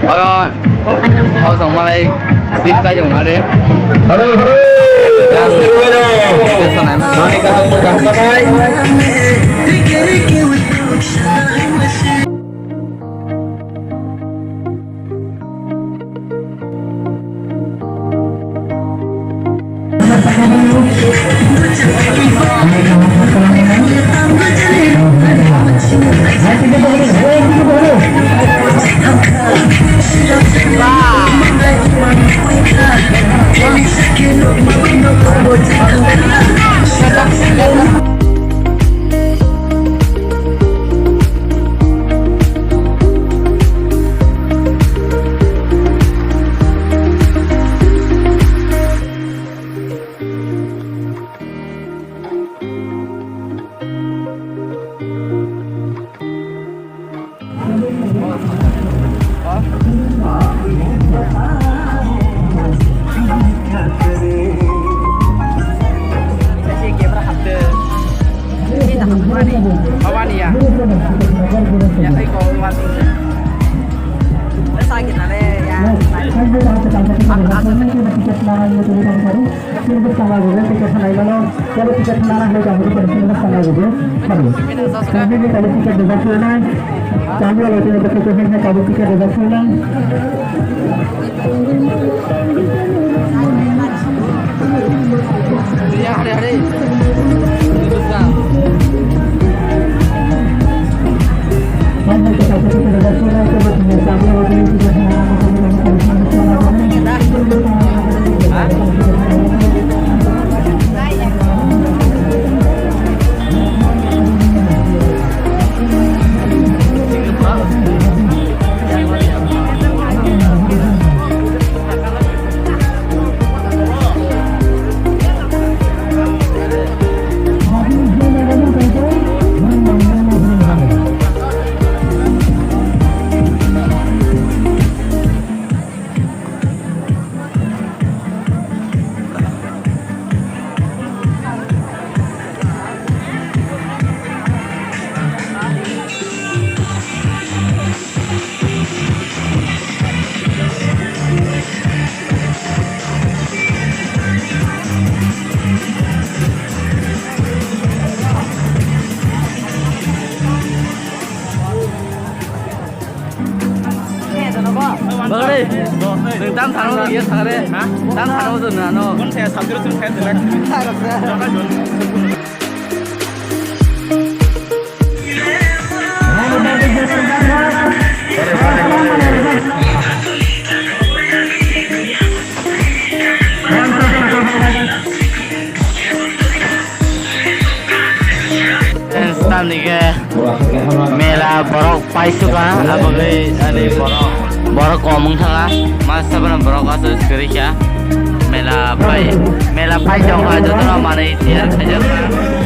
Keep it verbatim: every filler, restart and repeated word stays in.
Oro, o song malai, sip kai jong na de. Haro, haro. Yang, itu sana, mana? Nani ka, ka, ka, ka, ka. Bagre, nang tam thangma to yes thangre. Ha? Tam thangma to na no. Kon saya sabjiro tum saya delak. Jona jon. Tamni khe mela borok paisukha, aboni ani borok, borok kom wng thangha, masa bana borok aswk kwrwi kha. Mela pai, mela pai tongkha, jotono manwi tiyar khaijakha.